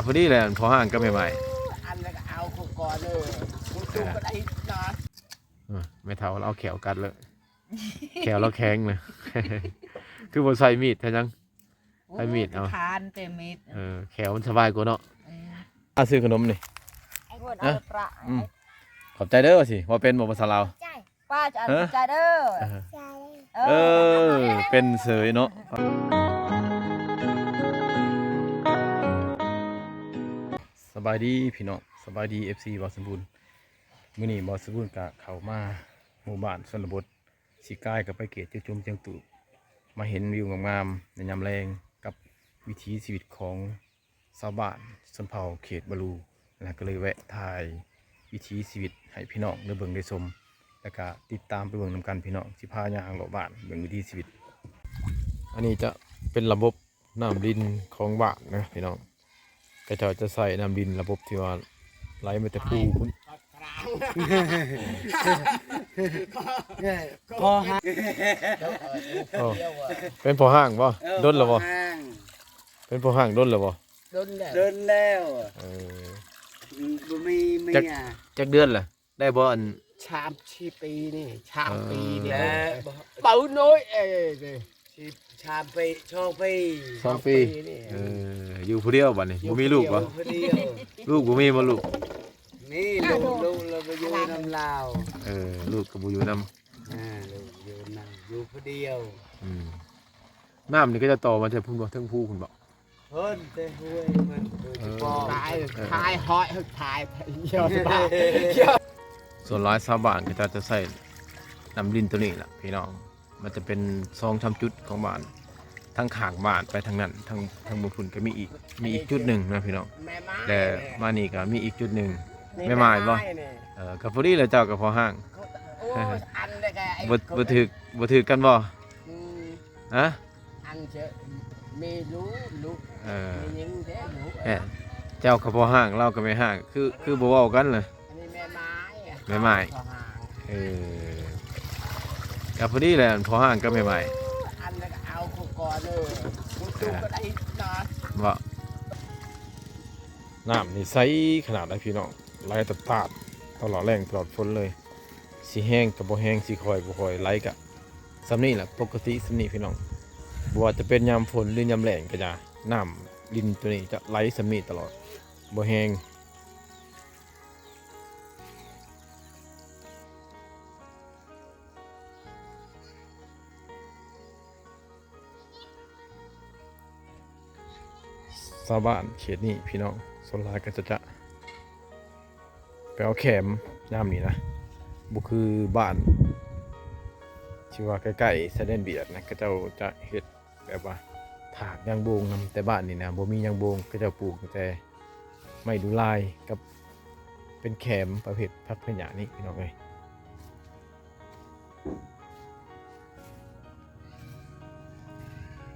ກໍພໍດີແຫຼະ ພໍຫ້າງກັບແມ່ໝ້າຍ ອັນນັ້ນກໍເອົາເຂົາກ່ອນເດີ ເອີ ແມ່ເຖົ້າລາວເອົາແຂ້ວກັດເລີຍ ແຂ້ວລາວແຂງນະ ຄືບໍ່ໃຊ້ມີດແທ້ຫຍັງ ໃຊ້ມີດເອົາ ຄານແຕ່ມີດ ເອີ ແຂ້ວມັນສະບາຍກວ່າເນາະ ເອີ ອາ ຊື້ຂະໜົມນີ້ ອືມ ຂອບໃຈເດີ ວ່າຊິ ເວົ້າເປັນບໍ່ພາສາລາວ? ປ້າຈະ ເອີ ຂອບໃຈເດີ ເອີ ເອີ ເປັນເສີຍເນາະ ສະບາຍດີພີ່ນ້ອງ ສະບາຍດີ ເອັຟຊີ ບ່າວສົມບູນ ມື້ນີ້ບ່າວສົມບູນກະເຂົ້າມາໝູ່ບ້ານຊົນນະບົດ ຊິກາຍເຂົ້າໄປເຂດເຈາະຈົມຈຽງຕູບ ມາເຫັນວິວງາມໆໃນຍາມແລງ ກັບວິຖີຊີວິດຂອງຊາວບ້ານຊົນເຜົ່າເຂດບາລູ ແລ້ວກໍເລີຍແວະຖ່າຍວິຖີຊີວິດໃຫ້ພີ່ນ້ອງໄດ້ເບິ່ງໄດ້ຊົມ ແລ້ວກໍຕິດຕາມໄປເບິ່ງນຳກັນ ພີ່ນ້ອງ ຊິພາຍ່າງເລາະບ້ານເບິ່ງວິຖີຊີວິດ ອັນນີ້ຈະເປັນລະບົບ ນ້ຳລິນຂອງບ້ານນະພີ່ນ້ອງ ເຂົາເຈົ້າຈະໃຊ້ນ້ຳລິນລະບົບທີ່ວ່າໄຫຼມາແຕ່ພູພຸ້ນ ພໍຫ້າງ ໂອ້ ເປັນພໍຫ້າງບໍ່? ເອີ ດົນແລ້ວບໍ່? ພໍຫ້າງ ເປັນພໍຫ້າງດົນແລ້ວບໍ່? ດົນແລ້ວ ດົນແລ້ວ ເອີ ອືມ ບໍ່ມີເມຍ ຈັກ ຈັກເດືອນລະ? ໄດ້ບໍ່ ອັນ ສາມສີ່ປີນີ້ ສາມປີນີ້ ເອີ ເບົານ້ອຍເອີຍນີ້ ສາມປີ ສອງປີ ສອງປີ ສອງປີນີ້ ເອີ ຢູ່ຜູ້ດຽວບັດນີ້ ບໍ່ມີລູກບໍ່? ຢູ່ຜູ້ດຽວ ລູກບໍ່ມີບໍ່ລູກ? ມີລູກ ລູກລະໄປຢູ່ນຳລາວ ເອີ ລູກກໍບໍ່ຢູ່ນຳ ອ່າ ລູກຢູ່ນຳ ຢູ່ຜູ້ດຽວ ອືມ ນ້ຳນີ້ກໍຈະຕໍ່ມາແຕ່ພຸ້ນບໍ່ ເທິງພູພຸ້ນບໍ່? ເພິ່ນແຕ່ຫ້ວຍເພິ່ນ ເອີ ຕາຍ ເອີ ຕາຍ ຮ້ອຍ ຕາຍ ສ່ວນຫຼາຍຊາວບ້ານເຂົາເຈົ້າຈະໃຊ້ນ້ຳລິນໂຕນີ້ລະພີ່ນ້ອງ ມັນຈະເປັນສອງສາມຈຸດຂອງບ້ານ ທາງຂ້າງບ້ານໄປທາງນັ້ນ ທາງ ທາງບາງພຸ້ນກໍມີອີກ ມີອີກຈຸດໜຶ່ງນະພີ່ນ້ອງ ແຕ່ມານີ້ກໍມີອີກຈຸດໜຶ່ງ ແມ່ໝ້າຍບໍ່? ເອີ ກໍພໍດີແຫຼະ ເຈົ້າກັບພໍ່ຮ້າງ ບໍ່ ບໍ່ຖືກ ບໍ່ຖືກກັນບໍ່? ອືມ ຮະ? ອັນເຈ ມີລູກ ລູກ ເອີ ມີຍິງເດ້ລູກ ເອີ ເຈົ້າກໍພໍ່ຮ້າງ ລາວກໍແມ່ຮ້າງ ຄື ຄືບໍ່ເວົ້າກັນລະ? ອັນນີ້ແມ່ໝ້າຍ ແມ່ໝ້າຍ ພໍ່ຮ້າງ ເອີ ກໍພໍດີແຫຼະ ພໍ່ຮ້າງກັບແມ່ໝ້າຍ ອັນນັ້ນກໍເອົາເຂົາກ່ອນເດີ ເອີ ບໍ່ ນ້ຳນີ້ໃສຂະໜາດໃດພີ່ນ້ອງ ໄຫຼຕາດໆ ຕະຫຼອດແລ້ງຕະຫຼອດຝົນເລີຍ ຊິແຮງກໍບໍ່ແຮງ ຊິຄ່ອຍບໍ່ຄ່ອຍ ໄຫຼກະ ສ່ຳນີ້ແຫຼະ ປົກກະຕິສ່ຳນີ້ພີ່ນ້ອງ ບໍ່ວ່າຈະເປັນຍາມຝົນ ຫຼື ຍາມແລ້ງກໍຢ່າ ນ້ຳລິນໂຕນີ້ຈະໄຫຼສ່ຳນີ້ຕະຫຼອດ ບໍ່ແຮງ. ຊາວບ້ານເຂດນີ້ພີ່ນ້ອງ ສ່ວນຫຼາຍກໍຈະ ຈະໄປເອົາແຂມຍາມນີ້ນະ ບໍ່ຄືບ້ານທີ່ວ່າໃກ້ໆຊາຍແດນຫວຽດນະ ເຂົາເຈົ້າຈະເຮັດແບບວ່າຖາກຍາງໂບງນຳ ແຕ່ບ້ານນີ້ນະ ບໍ່ມີຍາງໂບງ ເຂົາເຈົ້າປູກຕັ້ງແຕ່ໄມ້ດູລາຍກັບເປັນແຂມປະເພດຜັກພະຫຍານີ້ພີ່ນ້ອງເອີຍ.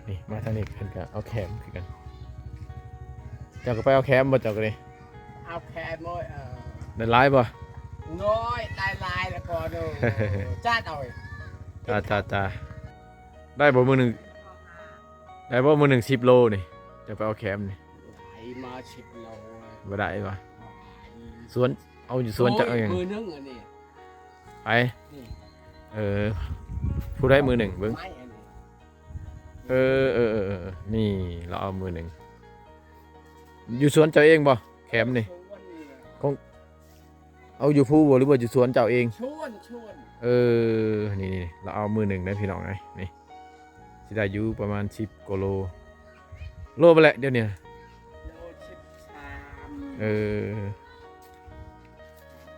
ນີ້ມາທາງນີ້ເພິ່ນກໍເອົາແຂມຄືກັນ ເຈົ້າກໍໄປເອົາແຂມບໍ່ ເຈົ້າກໍນີ້ ເອົາແຂມໂອ້ຍ ເອີ ໄດ້ຫຼາຍບໍ່? ນ້ອຍ ໄດ້ຫຼາຍແລ້ວກໍໂດ ຈ້າ ໂອ້ຍ ຈ້າ ຈ້າ ຈ້າ ໄດ້ບໍ່ມື້ໜຶ່ງ ໄດ້ບໍ່ມື້ໜຶ່ງສິບໂລນີ້ ເຈົ້າໄປເອົາແຂມນີ້ ໄດ້ມາສິບໂລ ບໍ່ໄດ້ຫວາ? ສວນ ເອົາຢູ່ສວນເຈົ້າເອງ ໂອ້ຍ ມື້ໜຶ່ງອັນນີ້ ໄປ ນີ້ ເອີ ຜູ້ໃດມື້ໜຶ່ງເບິ່ງ ໄມ້ອັນນີ້ ເອີ ເອີ ເອີ ເອີ ນີ້ລາວເອົາມື້ໜຶ່ງ ຢູ່ສວນເຈົ້າເອງບໍ່ ແຂມນີ້ ສວນນີ້ ຂອງ ເອົາຢູ່ພູບໍ່ ຫຼືວ່າຢູ່ສວນເຈົ້າເອງ? ສວນ ສວນ ເອີ ນີ້ ນີ້ ລາວເອົາມື້ໜຶ່ງເດີພີ່ນ້ອງເອີຍ ນີ້ ຊິໄດ້ຢູ່ປະມານສິບກວ່າໂລ ໂລໄປແຫຼະດຽວນີ້ ໂລສິບສາມ ເອີ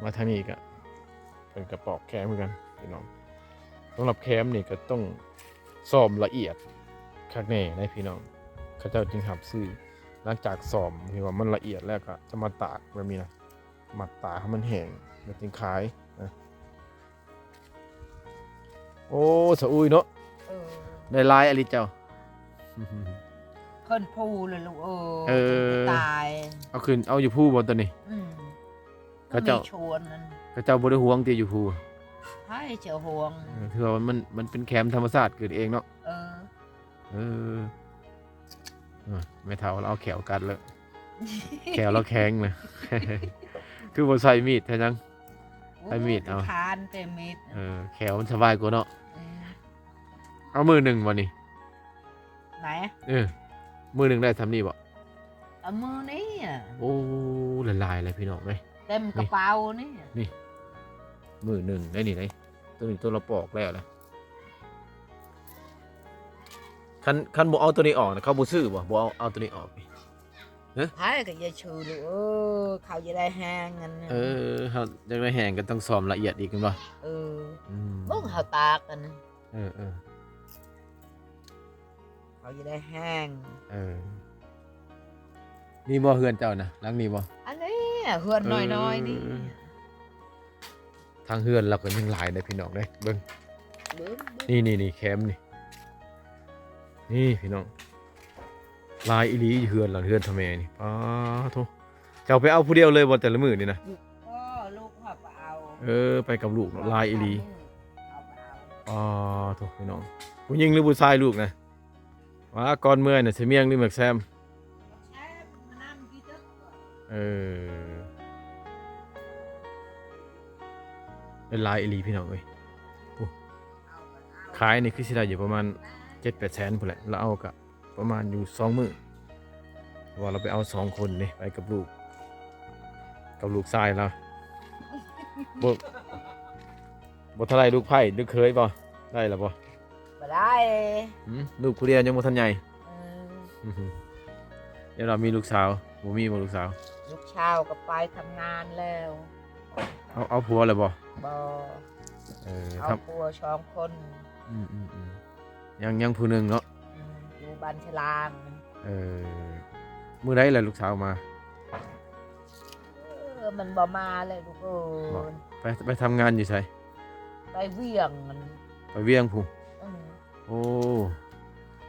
ມາທາງນີ້ກະ ເພິ່ນກະປອກແຂມຄືກັນພີ່ນ້ອງ ສຳລັບແຂມນີ້ກະຕ້ອງສ້ອມລະອຽດຄັກແນ່ໃດພີ່ນ້ອງ ເຂົາເຈົ້າຈຶ່ງຮັບຊື້ ຫຼັງຈາກສ້ອມທີ່ວ່າມັນລະອຽດແລ້ວກະຈະມາຕາກແບບນີ້ນະ ມັດຕາກໃຫ້ມັນແຫ້ງແລ້ວຈຶ່ງຂາຍນະ. ໂອ້ ສະອຸຍເນາະ ເອີ ໄດ້ຫຼາຍອີ່ຫຼີເຈົ້າ ເພິ່ນພູລະລູກເອີຍ ເອີ ຕາຍ ເອົາຂຶ້ນ ເອົາຢູ່ພູບໍ່ໂຕນີ້? ອືມ ເຂົາເຈົ້າ ເຂົາເຈົ້າບໍ່ໄດ້ຫວງຕິຢູ່ພູ ໃຜຈະຫວງ ເອີ ຄືວ່າມັນ ມັນເປັນແຂມທຳມະຊາດເກີດເອງເນາະ ເອີ ເອີ ເອີ ແມ່ເຖົ້າລາວເອົາແຂ້ວກັດເລີຍ ແຂ້ວລາວແຂງນະ ຄືບໍ່ໃຊ້ມີດແທ້ຫຍັງ ໃຊ້ມີດເອົາ ໂອ້ຍ ຄານແຕ່ມີດ ເອີ ແຂ້ວມັນສະບາຍກວ່າເນາະ ເອີ ເອົາມື້ໜຶ່ງບໍ່ນີ້ ໄດ້ ເອີ ມື້ໜຶ່ງໄດ້ສ່ຳນີ້ບໍ່ ເອົາມື້ນີ້ ໂອ້ ຫຼາຍໆ ເລີຍພີ່ນ້ອງເອີຍ ເຕັມກະເປົານີ້ ນີ້ ມື້ໜຶ່ງໄດ້ນີ້ໄດ໋ ໂຕນີ້ໂຕລະປອກແລ້ວລະ ຄັນ ຄັນບໍ່ເອົາໂຕນີ້ອອກນະ ເຂົາບໍ່ຊື້ບໍ່ ບໍ່ເອົາ ເອົາໂຕນີ້ອອກນີ້ ຮະ ໃຜກໍຢ່າຊື້ລູກເອີຍ ເຂົາຢາກໄດ້ແຮງຫັ້ນນະ ເອີ ເຮົາຢາກໄດ້ແຮງກໍຕ້ອງສ້ອມລະອຽດອີກແມ່ນບໍ່ ເອີ ອືມ ເບິ່ງເຮົາຕາກຫັ້ນນະ ເອີໆ ເຂົາຢາກໄດ້ແຮງ ເອີ ນີ້ບໍ່ເຮືອນເຈົ້ານະ ຫຼັງນີ້ບໍ່ ອັນນີ້ເຮືອນນ້ອຍໆນີ້ ເອີ ທາງເຮືອນລາວກໍຍັງຫຼາຍເດ້ພີ່ນ້ອງເດ້ ເບິ່ງ ເບິ່ງ ນີ້ໆໆ ແຄມນີ້ ນີ້ພີ່ນ້ອງ ຫຼາຍອີ່ຫຼີເຮືອນລະ ເຮືອນພໍ່ແມ່ນີ້ ປາໂທ ເຈົ້າໄປເອົາຜູ້ດຽວເລີຍບໍ່ແຕ່ລະມື້ນີ້ນະ ເອີ ລູກເຮົາກໍເອົາ ເອີ ໄປກັບລູກເນາະ ຫຼາຍອີ່ຫຼີ ເອົາໄປເອົາ ປາໂທ ພີ່ນ້ອງ ຜູ້ຍິງຫຼືຜູ້ຊາຍລູກນະ ວ່າກ່ອນເມື່ອນະ ຊິມຽງຫຼືໝາກແຊມ ໝາກແຊມມັນນຳຢູ່ເດີ ເອີ ໄດ້ຫຼາຍອີ່ຫຼີພີ່ນ້ອງເອີຍ ໂອ້ ຂາຍນີ້ຄືຊິໄດ້ຢູ່ປະມານເຈັດແປດແສນພຸ້ນແຫຼະ ລາວເອົາກະປະມານຢູ່ສອງມື້ ເພາະວ່າລາວໄປເອົາສອງຄົນເດ້ ໄປກັບລູກ ກັບລູກຊາຍລາວ ບໍ່ ບໍ່ທັນໄດ້ລູກໃພ້ລູກເຂີຍບໍ່ ໄດ້ລະບໍ່? ບໍ່ໄດ້ ຫືມ ລູກຜູ້ດຽວຍັງບໍ່ທັນໃຫຍ່ ເອີ ອືຮຶ ແລ້ວເຮົາມີລູກສາວ ບໍ່ມີບໍ່ລູກສາວ? ລູກສາວກໍໄປທຳງານແລ້ວ ເອົາ ເອົາຜົວແລ້ວບໍ່? ບໍ່ ເອີ ເອົາຜົວສອງຄົນ ອືມໆໆ ຍັງ ຍັງຜູ້ໜຶ່ງເນາະ ອືມ ຢູ່ບ້ານຊະລາງ ເອີ ມື້ໃດລະລູກສາວມາ? ເອີ ມັນບໍ່ມາເລີຍລູກເອີຍ ບໍ່ ໄປ ໄປທຳງານຢູ່ໃສ? ໄປວຽງ ໄປວຽງພຸ້ນ ອືມ ໂອ້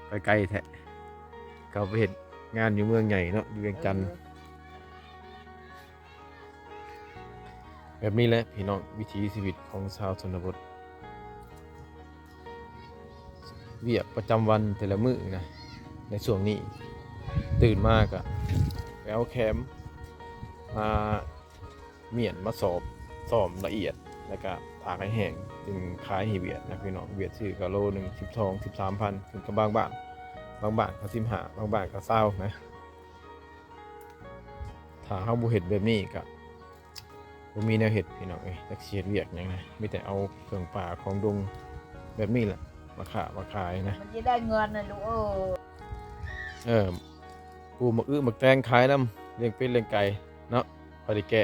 ໄປໄກແທ້ ເຂົາໄປເຮັດງານຢູ່ເມືອງໃຫຍ່ເນາະ ຢູ່ວຽງຈັນ ເອີ ແບບນີ້ແຫຼະພີ່ນ້ອງ ວິຖີຊີວິດຂອງຊາວຊົນນະບົດ ວຽກປະຈຳວັນແຕ່ລະມື້ນະ ໃນຊ່ວງນີ້ ຕື່ນມາກະໄປເອົາແຄມ ມາມ້ຽນ ມາສອບ ຊ້ອມລະອຽດ ແລ້ວກະຕາກໃຫ້ແຫ້ງ ຈຶ່ງຂາຍໃຫ້ຫວຽດນະພີ່ນ້ອງ ຫວຽດຊື້ກະໂລໜຶ່ງສິບສອງ ສິບສາມພັນ ຂຶ້ນກັບບາງບ້ານ ບາງບ້ານກະສິບຫ້າ ບາງບ້ານກະຊາວນະ ຖ້າເຮົາບໍ່ເຮັດແບບນີ້ກະ ບໍ່ມີແນວເຮັດພີ່ນ້ອງເອີຍ ຈັກຊິເຮັດວຽກຫຍັງນະ ມີແຕ່ເອົາເຄື່ອງປ່າຂອງດົງແບບນີ້ແຫຼະ ມາຄ້າມາຂາຍນະ ມັນຈະໄດ້ເງິນນະລູກເອີຍ ເອີ ປູກໝາກອຶໝາກແຕງຂາຍນຳ ລ້ຽງເປັດລ້ຽງໄກ່ເນາະ ພໍໄດ້ແກ້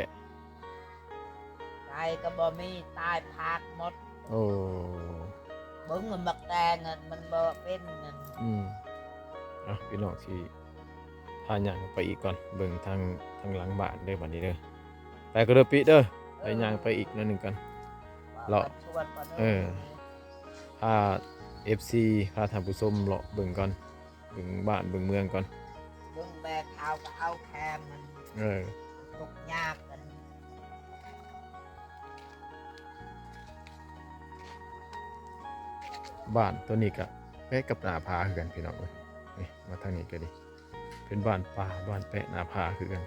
ໄກ່ກໍບໍ່ມີ ຕາຍພາກໝົດ ໂອ້ ເບິ່ງໝາກແຕງມັນບໍ່ເປັນນັ້ນ ອືມ ເອົາ ພີ່ນ້ອງຊິ ພາຍ່າງໄປອີກກ່ອນ ເບິ່ງທາງ ທາງຫຼັງບ້ານເດີ ບາດນີ້ເດີ ໄປກ່ອນເດີປິເດີ ໄປຍ່າງໄປອີກໜ້ອຍໜຶ່ງກ່ອນ ເລາະ ເອີ ພາເອັຟຊີ ພາທ່ານຜູ້ຊົມເລາະເບິ່ງກ່ອນ ເບິ່ງບ້ານເບິ່ງເມືອງກ່ອນ ເບິ່ງແມ່ເຖົ້າກໍເອົາແຄມມັນ ເອີ ທຸກຍາກກັນ ບ້ານໂຕນີ້ກະແປະກັບໜ້າຜາຄືກັນພີ່ນ້ອງເອີຍ ນີ້ມາທາງນີ້ກະດີ ເປັນບ້ານປ່າ ບ້ານແປະໜ້າຜາຄືກັນ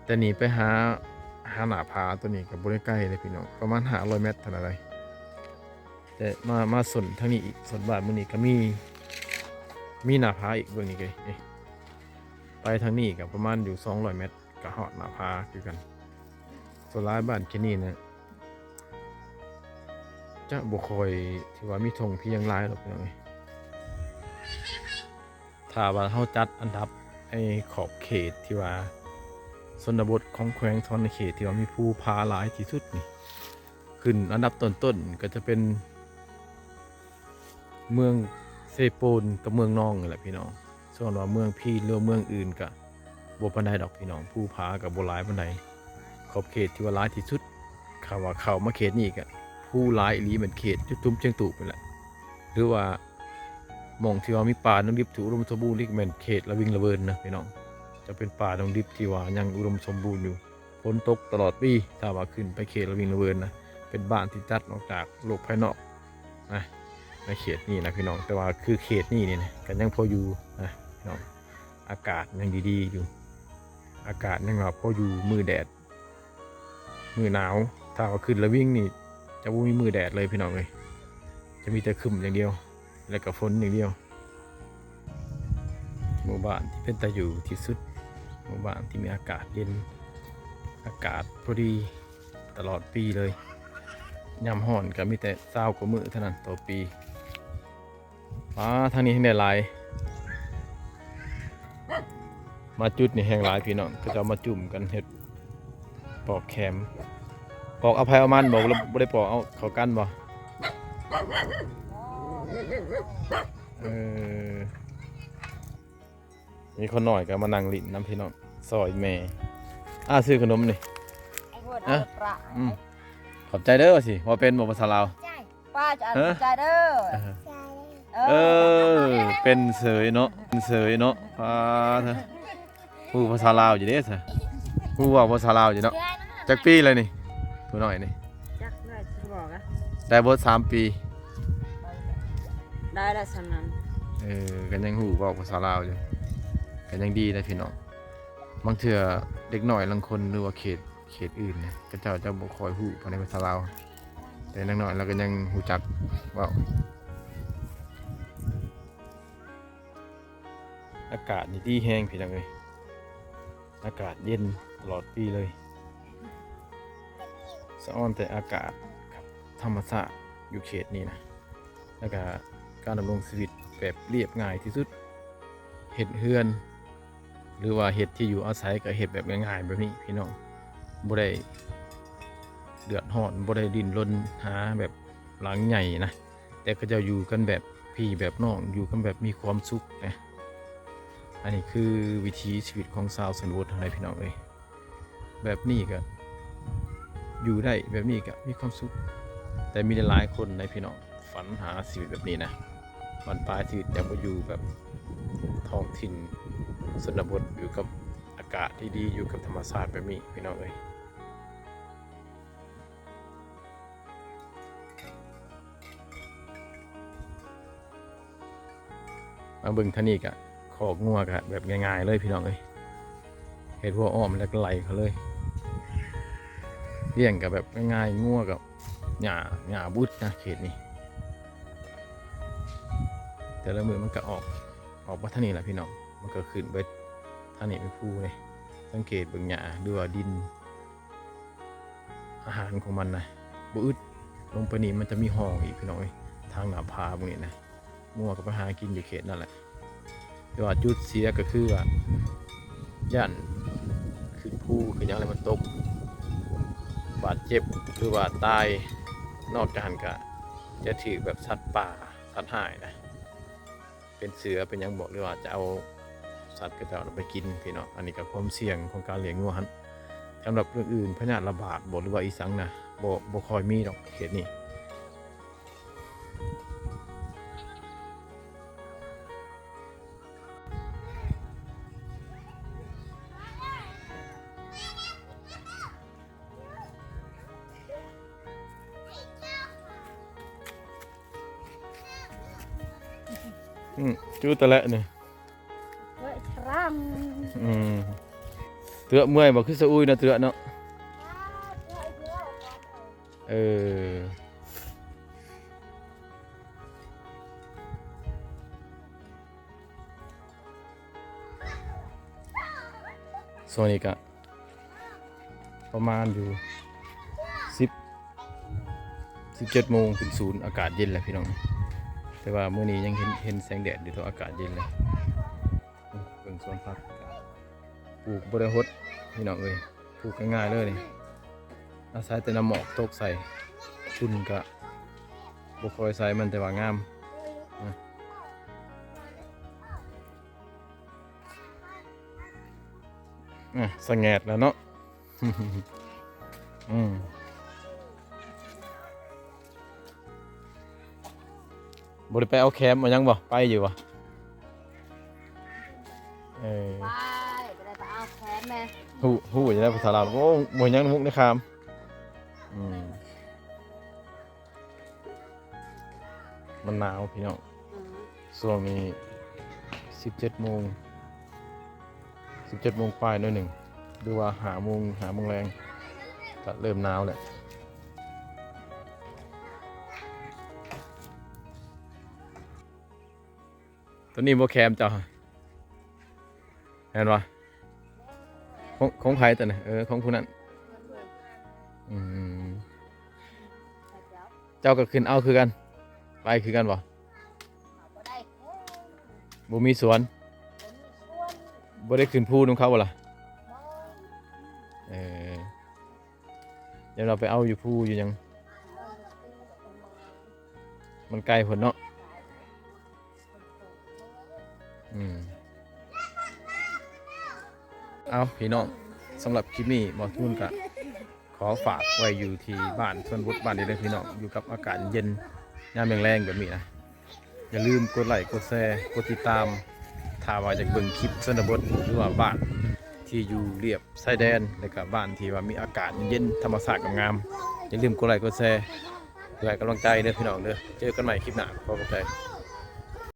ແຕ່ນີ້ໄປຫາ ຫາໜ້າຜາໂຕນີ້ກະບໍ່ໄດ້ໄກເດ້ພີ່ນ້ອງ ປະມານຫ້າຮ້ອຍແມັດເທົ່ານັ້ນເດ ແຕ່ມາ ມາສົ້ນທາງນີ້ອີກ ສົ້ນບ້ານມື້ນີ້ກະມີ ມີໜ້າຜາອີກ ເບິ່ງນີ້ກະດີ ໄປທາງນີ້ກະປະມານຢູ່ສອງຮ້ອຍແມັດ ກະຮອດໜ້າຜາຄືກັນ ສ່ວນຫຼາຍບ້ານເຂດນີ້ນະ ຈະບໍ່ຄ່ອຍທີ່ວ່າມີທົ່ງພຽງຫຼາຍດອກພີ່ນ້ອງເອີຍ ຖ້າວ່າເຮົາຈັດອັນດັບໃນຂອບເຂດທີ່ວ່າຊົນນະບົດຂອງແຂວງສະຫວັນນະເຂດ ທີ່ວ່າມີພູຜາຫຼາຍທີ່ສຸດນີ້ ຂຶ້ນອັນດັບຕົ້ນໆ ກໍຈະເປັນ ເມືອງເຊໂປນກັບເມືອງນອງນີ້ແຫຼະພີ່ນ້ອງ ສ່ວນວ່າເມືອງພີນ ຫຼືວ່າເມືອງອື່ນກະບໍ່ປານໃດດອກພີ່ນ້ອງ ພູຜາກະບໍ່ຫຼາຍປານໃດ ຂອບເຂດທີ່ວ່າຫຼາຍທີ່ສຸດ ຄຳວ່າເຂົ້າມາເຂດນີ້ກະ ພູຫຼາຍອີ່ຫຼີແມ່ນເຂດຈຸດທຸມຊຽງຕູບນີ້ແຫຼະ ຫຼືວ່າ ໝ່ອງທີ່ວ່າມີປ່າດົງດິບທີ່ອຸດົມສົມບູນອີກ ແມ່ນເຂດລະວິງລະເວີນນະພີ່ນ້ອງ ຈະເປັນປ່າດົງດິບທີ່ວ່າຍັງອຸດົມສົມບູນຢູ່ ຝົນຕົກຕະຫຼອດປີ ຖ້າວ່າຂຶ້ນໄປເຂດລະວິງລະເວີນນະ ເປັນບ້ານທີ່ຕັດອອກຈາກໂລກພາຍນອກນະ ໃນເຂດນີ້ນະພີ່ນ້ອງ ແຕ່ວ່າຄືເຂດນີ້ນີ້ນະ ກະຍັງພໍຢູ່ນະພີ່ນ້ອງ ອາກາດຍັງດີໆຢູ່ ອາກາດຍັງວ່າພໍຢູ່ມື້ແດດ ມື້ໜາວ. ຖ້າວ່າຂຶ້ນລະວິງນີ້ ຈະບໍ່ມີມື້ແດດເລີຍພີ່ນ້ອງເອີຍ ຈະມີແຕ່ຄຶ້ມຢ່າງດຽວ ແລ້ວກໍຝົນຢ່າງດຽວ. ໝູ່ບ້ານທີ່ເປັນຕາຢູ່ທີ່ສຸດ ໝູ່ບ້ານທີ່ມີອາກາດເຢັນ ອາກາດພໍດີຕະຫຼອດປີເລີຍ. ຍາມຮ້ອນກໍມີແຕ່ຊາວກວ່າມື້ເທົ່ານັ້ນຕໍ່ປີ. ປາ ທາງນີ້ແຮ່ງໄດ້ຫຼາຍ ມາຈຸດນີ້ແຮ່ງຫຼາຍພີ່ນ້ອງ ເຂົາເຈົ້າມາຈຸ້ມກັນເຮັດ ປອກແຄມ ປອກເອົາໃຜເອົາມັນບໍ່ ບໍ່ໄດ້ປອກເອົາເຂົ້າກັນບໍ່? ເອີ ມີຄົນນ້ອຍກໍມານັ່ງຫຼິ້ນນຳພີ່ນ້ອງ ຊ່ອຍແມ່. ອາ ຊື້ຂະໜົມນີ້ ອືມ ຂອບໃຈເດີ ວ່າຊິ ເວົ້າເປັນບໍ່ພາສາລາວ? ປ້າຈະ ເອີ ຂອບໃຈເດີ ເອີ ເອີ ເປັນເສີຍເນາະ ເປັນເສີຍເນາະ. ປາ ຮູ້ພາສາລາວຢູ່ເດ້ຊະ ຮູ້ເວົ້າພາສາລາວຢູ່ເນາະ. ຈັກປີແລ້ວນີ້ ຜູ້ນ້ອຍນີ້? ຈັກ ໜ້ອຍຊິບອກອະ ໄດ້ບໍ່ ສາມປີ ໄດ້ລະສ່ຳນັ້ນ. ເອີ ກໍຍັງຮູ້ເວົ້າພາສາລາວຢູ່ ກໍຍັງດີນະພີ່ນ້ອງ. ບາງເທື່ອເດັກນ້ອຍລາງຄົນ ຫຼືວ່າເຂດ ເຂດອື່ນນະ ເຂົາເຈົ້າຈະບໍ່ຄ່ອຍຮູ້ປານໃດພາສາລາວ ແຕ່ນາງນ້ອຍລາວກໍຍັງຮູ້ຈັກເວົ້າ. ອາກາດນີ້ດີແຮງພີ່ນ້ອງເອີຍ ອາກາດເຢັນຕະຫຼອດປີເລີຍ. ສະອອນແຕ່ອາກາດກັບທຳມະຊາດຢູ່ເຂດນີ້ນະ ແລ້ວກະການດຳລົງຊີວິດແບບລຽບງ່າຍທີ່ສຸດ ເຮັດເຮືອນ ຫຼືວ່າເຮັດທີ່ຢູ່ອາໄສກໍເຮັດແບບງ່າຍໆແບບນີ້ພີ່ນ້ອງ ບໍ່ໄດ້ເດືອດຮ້ອນ ບໍ່ໄດ້ດີ້ນລົນຫາແບບຫຼັງໃຫຍ່ນະ ແຕ່ເຂົາເຈົ້າຢູ່ກັນແບບພີ່ແບບນ້ອງ ຢູ່ກັນແບບມີຄວາມສຸກນະ. ອັນນີ້ຄືວິຖີຊີວິດຂອງຊາວຊົນນະບົດເຮົາໃດ໋ພີ່ນ້ອງເອີຍ. ແບບນີ້ກະຢູ່ໄດ້ ແບບນີ້ກະມີຄວາມສຸກ ແຕ່ມີຫຼາຍໆຄົນໃດ໋ພີ່ນ້ອງ ຝັນຫາຊີວິດແບບນີ້ນະ ບັ້ນປາຍຊີວິດຢາກໄປຢູ່ແບບທ້ອງຖິ່ນຊົນນະບົດ ຢູ່ກັບອາກາດທີ່ດີ ຢູ່ກັບທຳມະຊາດແບບນີ້ພີ່ນ້ອງເອີຍ. ມາເບິ່ງທາງນີ້ກະ ຄອກງົວກະແບບງ່າຍໆເລີຍພີ່ນ້ອງເອີຍ ເຮັດຮົ້ວອ້ອມແລ້ວກະໄລ່ເຂົາເລີຍ. ລ້ຽງກະແບບງ່າຍໆ ງົວກະຫຍ້າ ຫຍ້າບຸດນະເຂດນີ້ ແຕ່ລະມື້ມັນກະອອກ ອອກມາທາງນີ້ລະພີ່ນ້ອງ ມັນກະຂຶ້ນໄປທາງນີ້ເປັນພູເດ້. ສັງເກດເບິ່ງຫຍ້າ ຫຼືວ່າດິນ ອາຫານຂອງມັນນະບໍ່ອຶດ ລົງໄປນີ້ມັນຈະມີຮ່ອງອີກພີ່ນ້ອງເອີຍ ທາງໜ້າຜາພວກນີ້ນະ ງົວກໍໄປຫາກິນຢູ່ເຂດນັ້ນແຫຼະ. ແຕ່ວ່າຈຸດເສຍກໍຄືວ່າ ຢ້ານຂຶ້ນພູຂຶ້ນຫຍັງແລ້ວມັນຕົກ ບາດເຈັບ ຫຼືວ່າຕາຍ. ນອກຈາກຫັ້ນກະຈະຖືກແບບສັດປ່າ ສັດຮ້າຍນະ ເປັນເສືອເປັນຫຍັງບໍ ຫຼືວ່າຈະເອົາສັດເຂົາເຈົ້າໄປກິນພີ່ນ້ອງ. ອັນນີ້ກໍຄວາມສ່ຽງຂອງການລ້ຽງງົວຫັ້ນ. ສຳລັບເລື່ອງອື່ນ ພະຍາດລະບາດບໍ ຫຼືວ່າອີ່ສັງນະ ບໍ່ ບໍ່ຄ່ອຍມີດອກເຂດນີ້. ອືມ ຈູຕະແລະນີ້ ເອີຍ ຕຣຳ ອືມ ເຕືອເມື່ອຍບໍ່? ຄືສະອຸຍນະເຕືອເນາະ ເອີ. ຊ່ວງນີ້ກະປະມານຢູ່ສິບ ສິບເຈັດໂມງເປັນສູນ ອາກາດເຢັນແລ້ວພີ່ນ້ອງ. ແຕ່ວ່າມື້ນີ້ຍັງເຫັນ ເຫັນແສງແດດຢູ່ ແຕ່ວ່າອາກາດເຢັນແລ້ວ. ເບິ່ງສວນຜັກ ປູກບໍ່ໄດ້ຫົດພີ່ນ້ອງເອີຍ ປູກງ່າຍໆເລີຍນີ້ ອາໄສແຕ່ນ້ຳໝອກຕົກໃສ່ ຝຸ່ນກະບໍ່ຄ່ອຍໃສ່ມັນ ແຕ່ວ່າງາມ ອາ ສະແງດແລ້ວເນາະ ອືມ. ບໍ່ໄດ້ໄປເອົາແຄມເອົາຫຍັງບໍ່? ໄປຢູ່ບໍ່? ເອີ ໄປ ໄປເອົາແຄມແດ່ ຮູ້ ຮູ້ຢູ່ແລ້ວພາສາລາວ. ໂອ້ ບໍ່ຫຍັງ ມຸກໃນຄາມ ອືມ ມັນໜາວພີ່ນ້ອງ ອືມ ຊ່ວງນີ້ສິບເຈັດໂມງ ສິບເຈັດໂມງປາຍໜ້ອຍໜຶ່ງ ຫຼືວ່າຫ້າໂມງ ຫ້າໂມງແລງ ກະເລີ່ມໜາວແລ້ວ. ໂຕນີ້ບໍ່ແຄມເຈົ້າ ແມ່ນບໍ່? ຂອງ ຂອງໃຜໂຕນີ້? ເອີ ຂອງຜູ້ນັ້ນ. ອືມ ເຈົ້າກໍຂຶ້ນເອົາຄືກັນ ໄປຄືກັນບໍ່? ບໍ່ມີສວນ ບໍ່ໄດ້ຂຶ້ນພູນຳເຂົາບໍ່ລະ? ເອີ ດຽວເຮົາໄປເອົາຢູ່ພູຢູ່ຫຍັງ ມັນໄກໂພດເນາະ. ອືມ ເອົາ ພີ່ນ້ອງ ສຳລັບຄລິບນີ້ ບ່າວທູນກະຂໍຝາກໄວ້ຢູ່ທີ່ບ້ານຊົນນະບົດບ້ານນີ້ເດີພີ່ນ້ອງ ຢູ່ກັບອາກາດເຢັນຍາມແລງໆແບບນີ້ນະ. ຢ່າລືມກົດໄລ້ກົດແຊ ກົດຕິດຕາມ ຖ້າວ່າຢາກເບິ່ງຄລິບຊົນນະບົດ ຫຼືວ່າບ້ານທີ່ຢູ່ລຽບຊາຍແດນ ແລະກະບ້ານທີ່ວ່າມີອາກາດເຢັນໆ ທຳມະຊາດງາມໆ ຢ່າລືມກົດໄລ້ກົດແຊ ເພື່ອໃຫ້ກຳລັງໃຈເດີພີ່ນ້ອງເດີ. ເຈີກັນໃໝ່ຄລິບໜ້າ ຂໍຂອບໃຈ.